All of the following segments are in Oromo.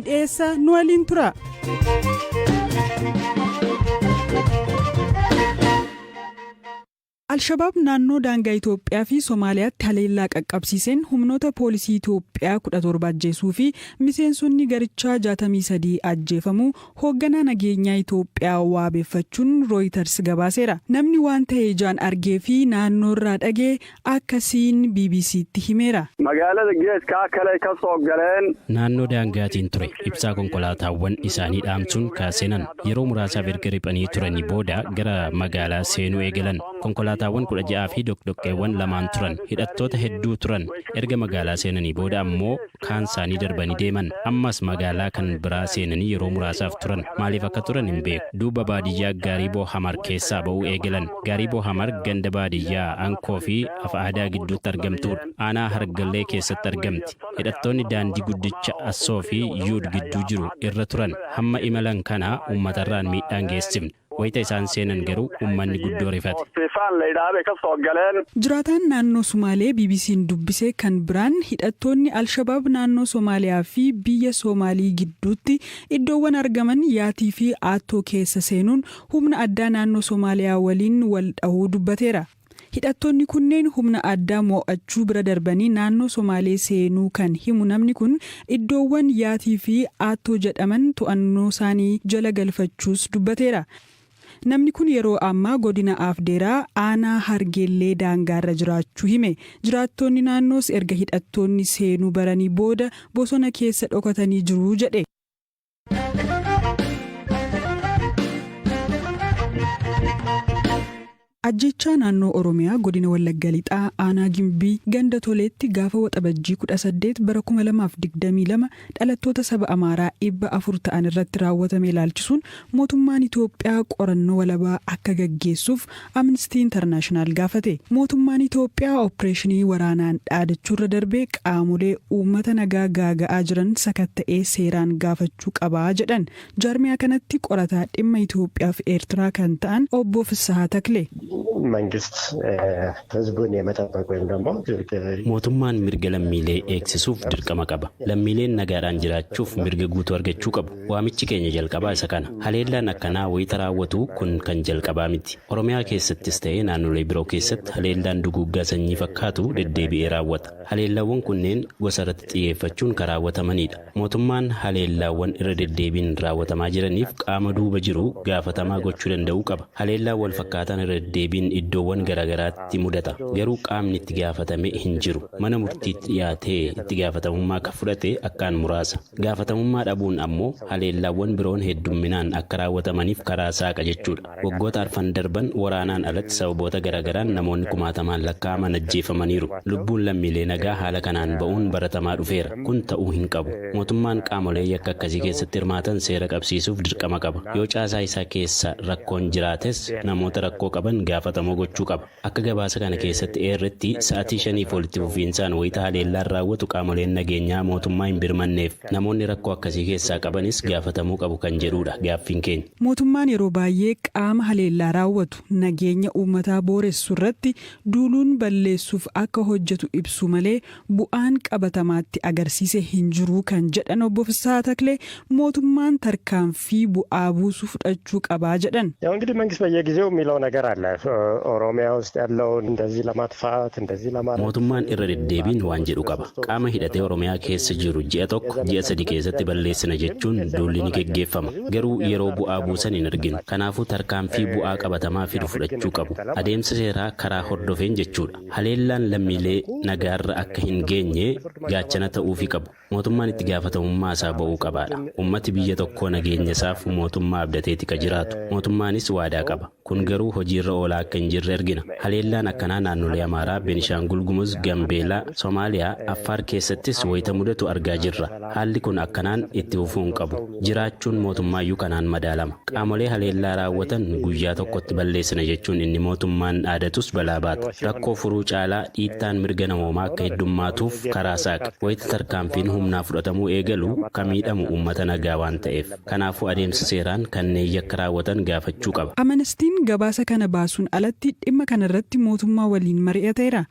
isinii dhiyeessa, nu waliin tura. Alshabaab naannoo daangaa Itoophiyaa fi Somaaliyaatti haleellaa qaqqabsiiseen humnoota poolisii Itoophiyaa 17 ajjeesuu fi miseensonni garichaa 63 ajjeefamuu hoogganaa nageenyaa Itoophiyaa waabeeffachuun Rooyitars gabaaseera. Namni waan ta'e ijaan argee fi naannoorraa dhagee akkasiin BBC'tti himeera. Magaalada geeskaa kale ka soo galeen. Naannoo daangaatiin ture ibsaa konkolaataawwan isaanii dhaamsuun kaaseenan yeroo muraasaaf erga riphanii turanii booda gara magaalaa seenuu eegalan. Konkolaataawwan 16 fi doqdoqqeewwan lamaan turan. Hidhattoota hedduu turan. Erga magaalaa seenanii booda ammoo kaan isaanii darbanii deeman. Ammas magaalaa kan biraa seenanii yeroo muraasaaf turan. Maaliif akka turan hin beeku. Duuba baadiyyaa Gaariiboo Hamar keessaa ba'uu eegalan. Gaariiboo Hamar ganda baadiyyaa Ankoo fi Afa'aadaa gidduutti argamtuudha. Aanaa Hargallee keessatti argamti. Hidhattoonni daandii guddicha Assoo fi Yuud gidduu jiru irra turan. Hamma imalan kana uummatarraan miidhaan geessifne. Wayita isaan seenan garuu uummanni guddoo rifate. Jiraataan naannoo Sumaalee BBC'n dubbise kan biraan hidhattoonni Alshabaab naannoo Somaaliyaa fi biyya Soomaalii gidduutti iddoowwan argaman Yaatii fi Aattoo keessa seenuun humna addaa naannoo Somaaliyaa waliin wal dhahuu dubbateera. Hidhattoonni kunneen humna addaa mo'achuu bira darbanii naannoo Somaalee seenuu kan himu namni kun, iddoowwan Yaatii fi Aattoo jedhaman to'annoosaanii jala galfachuus dubbateera. Namni kun yeroo ammaa godina Afdeeraa aanaa Hargeellee daangaarra jiraachuu hime. Jiraattoonni naannoos erga hidhattoonni seenuu baranii booda bosona keessa dhokatanii jiru jedhe. Ajjeechaa naannoo Oromiyaa godina Wallagga Lixaa aanaa Gimbii ganda Toleetti gaafa Waxabajjii 18 bara 2022 dhalattoota saba Amaaraa 400 ta'an irratti raawwatame ilaalchisuun mootummaan Itoophiyaa qorannoo walabaa akka gaggeessuuf Amnistii Intarnaashinaal gaafate. Mootummaan Itoophiyaa oppireeshinii waraanaan dhaadachuurra darbee qaamolee uummata nagaa gaaga'aa jiran sakatta'ee seeraan gaafachuu qaba jedhan jaarmiyaa kanatti qorataa dhimma Itoophiyaa fi Eertiraa kan ta'an Obbo Fissahaa Taklee. መንግስት ህዝቡን የመጠበቅ ወይም ደግሞ Mootummaan mirga lammiilee eegsisuuf dirqama qaba. Lammiileen nagaadhaan jiraachuuf mirga guutuu argachuu qabu. Waamichi keenya jalqabaa isa kana. Haleellaan akkanaa wayita raawwatu kun kan jalqabaa miti. Oromiyaa keessattis ta'ee naannolee biroo keessatti haleellaan duguuggaa sanyii fakkaatu deddeebi'ee raawwata. Haleellaawwan kunneen gosa irratti xiyyeeffachuun kan raawwatamanidha. Mootummaan haleellaawwan irra deddeebiin raawwatamaa jiraniif qaama duuba jiru gaafatamaa gochuu danda'uu qaba. Haleellaan wal fakkaataan irra deddeebiin iddoowwan garaagaraatti mudata. Garuu qaamni itti gaafatame hin jiru. Mana murtiitti dhiyaatee itti gaafatamummaa kan fudhate akkaan muraasa. Gaafatamummaa dhabuun ammoo haleellaawwan biroon heddumminaan akka raawwatamaniif karaa saaqa jechuudha. Waggoota arfan darban waraanaan alatti sababoota garaagaraan namoonni kumaatamaan lakkaa'aman ajjeefamaniiru. Lubbuun lammiilee nagaa haala kanaan ba'uun baratamaa dhufeera. Kun ta'uu hin qabu. Mootummaan qaamolee yakka akkasii keessatti hirmaatan seera qabsiisuuf dirqama qaba. Yoo caasaa isaa keessa rakkoon jiraates namoota rakkoo qaban gaafatamoo gochuu qaba. Akka gabaasa kana keessatti eerretti sa'atii shaniif walitti fufiinsaan wayita haleellaan raawwatu qaamoleen nageenyaa mootummaa hin birmanneef. Namoonni rakkoo akkasii keessaa qabanis gaafatamuu qabu kan jedhudha gaaffiin keenya. Mootummaan yeroo baay'ee qaama haleellaa raawwatu nageenya uummataa booressu irratti duuluun balleessuuf akka hojjetu ibsu malee bu'aan qabatamaatti agarsiise hin jiru kan jedhan Obbo Fissahaa Taklee, mootummaan tarkaanfii bu'aa buusu fudhachuu qabaa jedhan. ያው እንግዲህ መንግስት በየጊዜው የሚለው ነገር አለ። ኦሮሚያ ውስጥ ያለውን እንደዚህ ለማጥፋት እንደዚህ ለማድረግ Mootummaan irra deddeebiin waan jedhu qaba. Qaama hidhatee Oromiyaa keessa jiru ji'a tokko, ji'a sadi keessatti balleessina jechuun duulli ni geggeeffama. Garuu yeroo bu'aa buusan hin arginu. Kanaafuu tarkaanfii bu'aa qabatamaa fidu fudhachuu qabu. Adeemsa seeraa karaa hordofeen jechuudha. Haleellaan lammiilee nagaarra akka hin geenye gaachana ta'uufii qabu. Mootummaan itti gaafatamummaa isaa ba'uu qabaadha. Uummati biyya tokkoo nageenya isaaf mootummaa abdateeti ka jiraatu. Mootummaanis waadaa qaba. Kun garuu hojiirra oolaa akka hin jirre argina. Haleellaan akkanaa naannolee Amaaraa, Beenishaangul Gumuz, Gambeelaa, Somaaliyaa, Affaar keessattis wayita mudatu argaa jirra. Haalli kun akkanaan itti fufuu hin qabu. Jiraachuun mootummaayyuu kanaan madaalama. Qaamolee haleellaa raawwatan guyyaa tokkotti balleessina jechuun inni mootummaan dhaadatus balaa baata. Rakkoo furuu caalaa dhiittaan mirga namoomaa akka heddummaatuuf karaa saaqa. Wayita tarkaanfiin Humnaa fudhatamuu eegalu kan miidhamu uummata nagaa waan ta'eef, kanaafuu adeemsa seeraan kanneen yakka raawwatan gaafachuu qaba. Amnestiin gabaasa kana baasuun alatti dhimma kanarratti mootummaa waliin mari'ateera.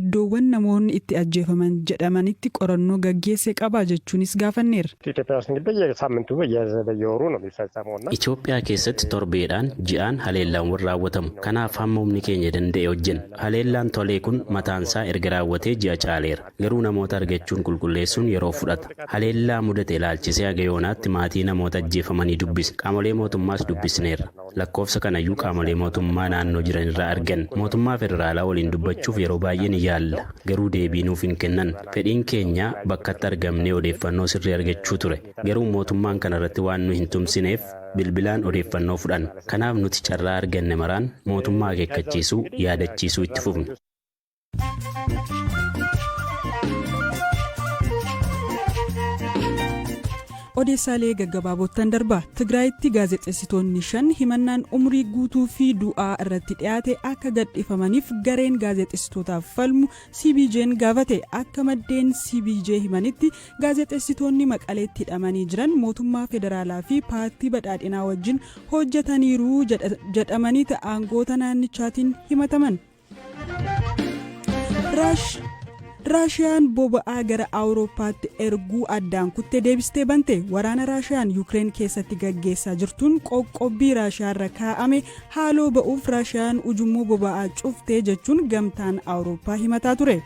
Iddoowwan namoonni itti ajjeefaman jedhamanitti qorannoo gaggeesse qaba jechuunis gaafanneerra. ኢትዮጵያ ውስጥ እንግዲህ በየሳምንቱ በየወሩ ነው የሚፈጸመው እና Itoophiyaa keessatti torbeedhaan, ji'aan haleellaawwan raawwatamu. Kanaaf hamma humni keenya danda'e hojjenna. Haleellaan Tolee kun mataansaa erga raawwatee ji'a caaleera. Garuu namoota argachuun qulqulleessuun yeroo fudhata. Haleellaa mudate ilaalchisee haga yoonaatti maatii namoota ajjeefamanii dubbisne. Qaamolee mootummaas dubbisneerra. Lakkoofsa kanayyuu qaamolee mootummaa naannoo jiran irraa arganne. Mootummaa federaalaa waliin dubbachuuf yeroo baay'ee ni yaalla. Garuu deebii nuuf hin kennan. Fedhiin keenya bakkatti argamnee odeeffannoo sirrii argachuu ture. Garuu mootummaan kanarratti waan nu hin tumsineef bilbilaan odeeffannoo fudhanna. Kanaaf nuti carraa arganne maraan mootummaa akeekkachiisuu, yaadachiisuu itti fufna. Odeessaalee gaggabaabottan darba. Tigraayitti gaazexeessitoonni shan himannaan umurii guutuu fi du'aa irratti dhiyaate akka gadhiifamaniif gareen gaazexeessitootaaf falmu CPJ'n gaafate. Akka maddeen CPJ himanitti, gaazexeessitoonni Maqaleetti hidhamanii jiran mootummaa federaalaa fi Paartii Badhaadhinaa wajjin hojjetaniiru jedhamanii aangoota naannichaatiin himataman. Raashiyaan boba'aa gara Awurooppaatti erguu addaan kuttee deebistee bante. Waraana Raashiyaan Yuukireen keessatti gaggeessaa jirtuun qoqqobbii Raashiyaarra kaa'ame haaloo ba'uuf Raashiyaan ujummoo boba'aa cuftee jechuun Gamtaan Awurooppaa himataa ture.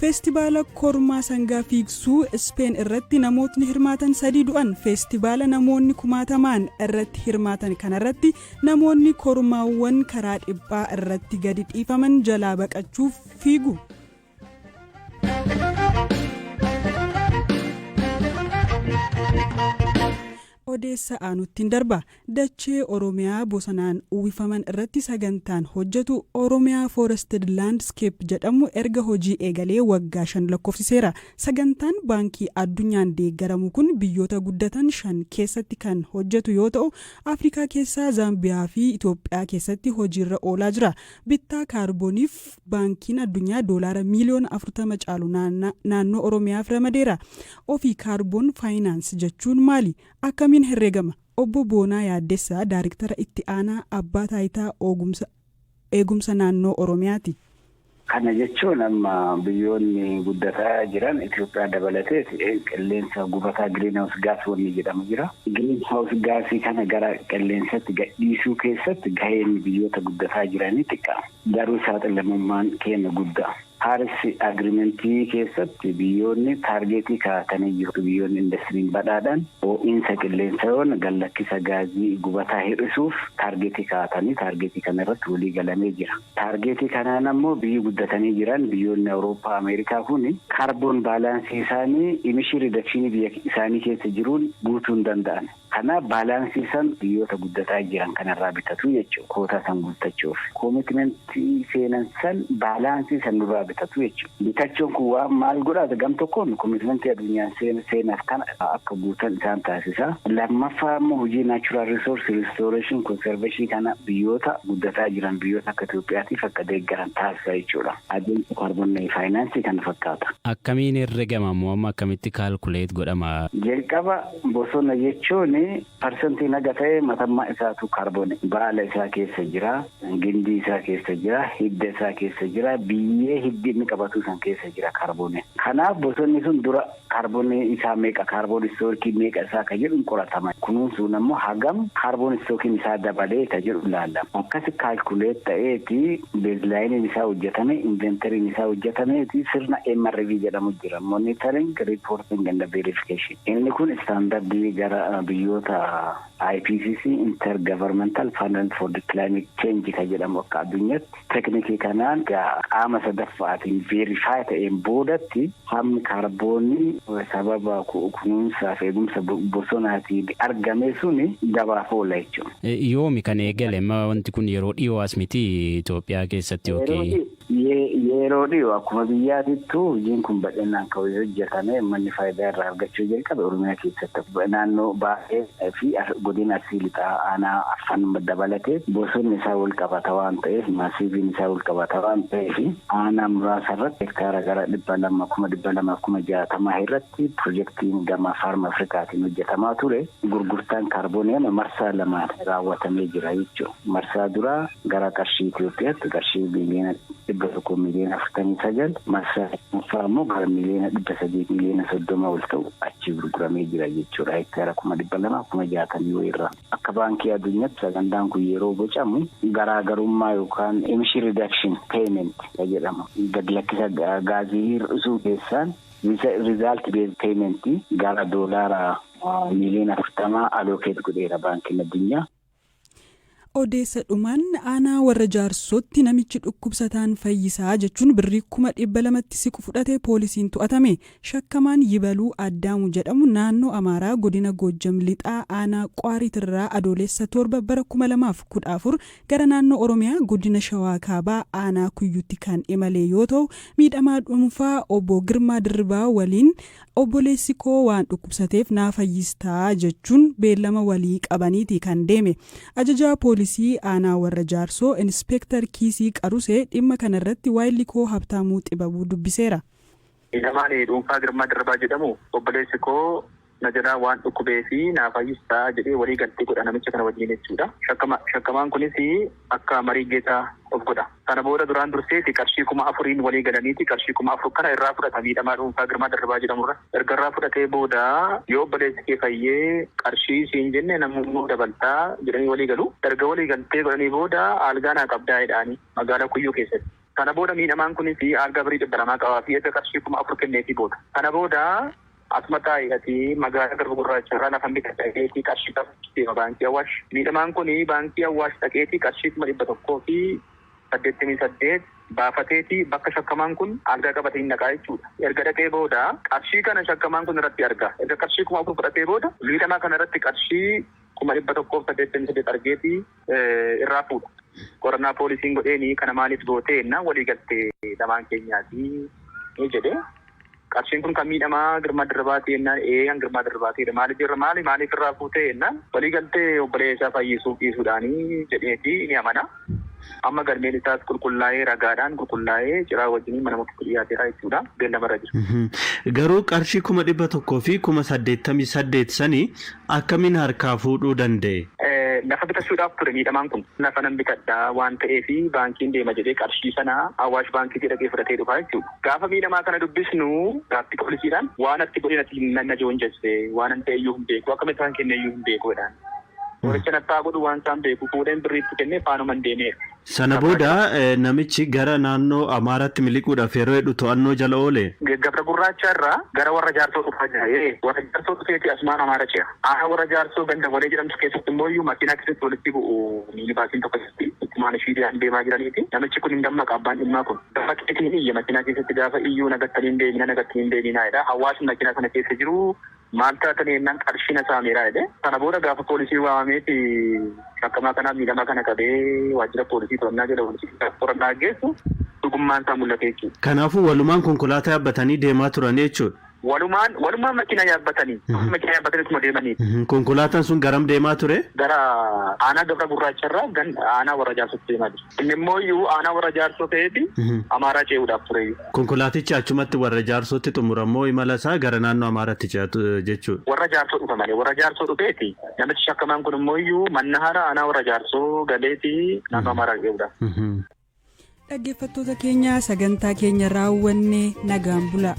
Feestivaala kormaa sangaa fiigsuu Ispeen irratti namootni hirmaatan sadii du'an. Feestivaala namoonni kumaatamaan irratti hirmaatan kanarratti namoonni kormaawwan karaa dhiphaa irratti gadi dhiifaman jalaa baqachuuf fiigu. Odeessa aanuttiin darba. Dachee Oromiyaa bosonaan uwwifaman irratti sagantaan hojjetu Oromiyaa Forested Landscape jedhamu erga hojii eegalee waggaa 5 lakkoofsiseera. Sagantaan Baankii Addunyaan deeggaramu kun biyyoota guddatan shan keessatti kan hojjetu yoo ta'u, Afrikaa keessaa Zaambiyaa fi Itoophiyaa keessatti hojiirra oolaa jira. Bittaa kaarbooniif Baankiin Addunyaa doolaara miiliyoona 40 caalu naannoo Oromiyaaf ramadeera. Ofii carbon finance jechuun maali? Akkamiin herreegama? Obbo Boonaa Yaaddessaa daariktara itti aanaa Abbaa Taayitaa Eegumsa Naannoo Oromiyaati. Kana jechuun amma biyyoonni guddataa jiran, Itoophiyaa dabalatee, qilleensa gubataa green house gas wanni jedhamu jira. Green house gaasii kana gara qilleensatti gadhiisuu keessatti gaheen biyyoota guddataa jiranii xiqqaa. Garuu saaxilamummaan keenya guddaa. Paris Agreementii keessatti biyyoonni targetii kaa'atanii jiru. Biyyoonni indastiriin badhaadhaan ho'iinsa qilleensa yoon gallakkisa gaazii gubataa hir'isuuf targetii kaa'atanii, targetii kana irratti walii galamee jira. Targetii kanaan ammoo biyyi guddatanii jiran, biyyoonni Awurooppaa, Ameerikaa kun carbon balanceii isaanii emission reductionii biyya isaanii keessa jiruun guutuu hin danda'an. Kanaaf balanceii san biyyoota guddataa jiran kanarraa bitatu jechuudha. Quota san guuttachuuf. Commitmentii seenan san balanceii san nurraa bitatu jechuudha. Bitachuun kun waan maal godhaata? Gam tokkoon commitmentii addunyaan seenaaf kana akka guutan isaan taasisa. Lammaffaa immoo hojii natural resource restoration, conservation kana biyyoota guddataa jiran, biyyoota akka Itoophiyaatiif akka deeggaran taasisa jechuudha. Adeemsa carbon financeii kana fakkaata. Akkamiin herregama moo amma akkamitti calculate godhama? Jalqaba bosona jechuun percentii naga ta'e matammaa isaatu kaarbooni. Baala isaa keessa jira, gindii isaa keessa jira, hidda isaa keessa jira, biyyee hiddi inni qabatu san keessa jira kaarbooni. Kanaaf bosonni sun dura kaarboonii isaa meeqa, carbon stockii meeqa isaa ka jedhu qoratama. Kunuunsuun ammoo hagam carbon stockiin isaa dabalee ka jedhu ilaallama. Akkasi calculate ta'eeti baselineiin isaa hojjetame, inventoryiin isaa hojjetameeti sirna MRV jedhamu jira. Monitoring, Reporting and Verification. Inni kun standardii gara biyyoota IPCC, Intergovernmental Panel for the Climate Change ka jedhamu, akka addunyaatti teknikii kanaan qaama sadaffaatiin verify ta'een boodatti hammi kaarboonii sababa kunuunsaa fi eegumsa bosonaatiin argame suni gabaaf oola jechuudha. Yoomi kan eegale? Wanti kun yeroo dhiyoo as miti Itoophiyaa keessatti yookiin? Yeroo Yeroo dhiyoo akkuma biyyaatittuu hojiin kun bal'inaan kan hojjetame manni faayidaa irraa argachuu jalqabe Oromiyaa keessatti naannoo Baalee fi godina Arsii Lixaa aanaa Afran dabalatee bosonni isaa wal qabata waan ta'eef, maasiiviin isaa wal qabata waan ta'eef, aanaa muraasa irratti hektaara gara 200, 260,000 irratti pirojektiin gama Faarm Afrikaatiin hojjetamaa ture. Gurgurtaan kaarboonii amma marsaa lamaan raawwatamee jira jechuudha. Marsaa duraa gara qarshii Itoophiyaatti qarshii 149,000,000, marsaa lammaffaa immoo gara 330,000,000 ol ta'u achi gurguramee jira jechuudha. Hektaara 260,000 wayiirra. Akka Baankii Addunyaatti sagantaan kun yeroo bocamu garaagarummaa yookaan emission reduction payment jedhama. Gad lakkisa gaazii hir'isuu keessaan result based payment gara doolaara 40 miliyoona allocate godheera Baankiin Addunyaa. Odeessa dhumaan, aanaa Warra Jaarsootti namichi dhukkubsataan fayyisaa jechuun birrii 200,000tti siqu fudhate poolisiin to'atame. Shakkamaan Yibaluu Addaamu jedhamu naannoo Amaaraa, godina Goojjam Lixaa, aanaa Qaariitirraa Adoolessa 7 bara 2014 gara naannoo Oromiyaa, godina Shawaa Kaabaa, aanaa Kuyyutti kan imale yoo ta'u, miidhamaa dhuunfaa obbo Girmaa Dirribaa waliin obboleessi koo waan dhukkubsateef naa fayyistaa jechuun beellama walii qabaniiti kan deeme. Ajajaa poolisii aanaa Warra Jaarsoo, Inspeektar Kiisii Qarusee, dhimma kanarratti waayilli koo Habtaamuu Xibabuu dubbiseera. Miidhamaan dhuunfaa Girmaa Dirribaa jedhamu obboleessi koo na jalaa waan dhukkubee fi naa fayyistaa jedhee walii galtee godha namicha kana wajjin jechuudha. Shakkamaan kunis akka marii geetaa of godha. Kana booda duraan durseeti qarshii 4,000n walii galaniiti qarshii 4,000 kana irraa fudhata miidhamaa dhuunfaa Girmaa Dirribaa jedhamurra. Erga irraa fudhatee booda yoo obboleessi kee fayyee qarshii siin jenne namni dabaltaa jedhanii walii galu. Erga walii galtee godhanii booda algaa naa qabdaa jedhaanii magaalaa Kuyyuu keessatti. Kana booda miidhamaan kunis algaa birrii 200 qabaa fi erga qarshii 4,000 kenneefii booda. Kana booda asuma taa'ee ati magaalaa Garba Gurraacha irraa lafa bitadheetii qarshii qabu deema baankii Awaash. Miidhamaan kun baankii Awaash dhaqeetii qarshii 188,000 baafateeti bakka shakkamaan kun algaa qabatee hin dhaqaa jechuudha. Erga dhaqee booda qarshii kana shakkamaan kun irratti arga. Erga qarshii 4,000 fudhatee booda miidhamaa kana irratti qarshii 188,000 argeetii irraa fuudha. Qorannaa poolisiin godheeni kana maaliif gootee jennaan walii galtee lamaan keenyaati jedhee. Qarshiin kun kan miidhamaa Girmaa Dirribaati jennaan, ee, kan Girmaa Dirribaatiidha. Maaliif irra maali maaliif irraa fuutee jennaan walii galtee obboleessa isaa fayyisuuf dhiisuudhaanii jedheeti ni amana. Amma galmeen isaas qulqullaa'ee, ragaadhaan qulqullaa'ee, ciraa wajjiniin mana murtiitti dhiyaateera jechuudha. Beellamarra jira. Garuu qarshii 188,088 sanii akkamiin harkaa fuudhuu danda'e? Lafa bitachuudhaaf ture miidhamaan kun. Lafa nan bitadhaa waan ta'eef baankiin deema jedhee qarshii sana Awaash Baankiitii dhaqee fudhatee dhufaa jechuudha. Gaafa miidhamaa kana dubbisnu gaaffii poolisiidhaan waan atti godhe natti na joonjesse, waan an ta'e iyyuu hin beeku, akkamitti isaan kenne iyyuu hin beeku jedhaan. Qoricha nattaa godhu waan isaan beeku fuudheen birriitti kennee faanuman deemeera. Sana booda namichi gara naannoo Amaaraatti miliquudhaaf yeroo jedhu to'annoo jala oole. Gabra Gurraacha irraa gara Warra Jaarsoo dhufaa jira. Warra Jaarsoo dhufeeti asumaan Amaara ce'a. Aanaa Warra Jaarsoo ganda Walee jedhamtu keessatti immoo iyyuu makiinaa keessatti walitti bu'u, miinibaasiin tokko jirti. Ittumaan ishii deemaa jiraniiti. Namichi kun hin dammaqa, abbaan dhimmaa kun. Dammaqeetiin iyya makiinaa keessatti, gaafa iyyuu nagattanii hin deemina, nagattanii hin deeminaa jedha. Hawaasni makiinaa sana keessa jiru maal taatanii jennaan qarshii na saameeraa jedhe. Sana booda gaafa poolisii waamameeti shakkamaa kanaaf miidhamaa kana qabee waajjira poolisii to'annaa jala oolchee qorannaa gaggeessu dhugummaan isaa mul'ate jechuudha. Kanaafuu walumaan konkolaataa yaabbatanii deemaa turan jechuudha. Walumaan makiinaa yaabbatanii ituma deemanii. Konkolaataan sun garam deemaa ture? Gara aanaa Gabra Gurraacha irraa gan aanaa Warra Jaarsootti deemaa jira. Inni immoo iyyuu aanaa Warra Jaarsoo ta'eeti Amaaraa ce'uudhaaf ture. Konkolaatichi achumatti Warra Jaarsootti xumuramoo imala isaa gara naannoo Amaaraatti ce'atu jechuudha? Warra Jaarsoo dhufa malee, Warra Jaarsoo dhufeeti namichi shakkamaan kun immoo iyyuu Mannahara aanaa Warra Jaarsoo galeeti naannoo Amaaraa ce'uudhaaf. Dhaggeeffattoota keenya, sagantaa keenya raawwanne, nagaan bula.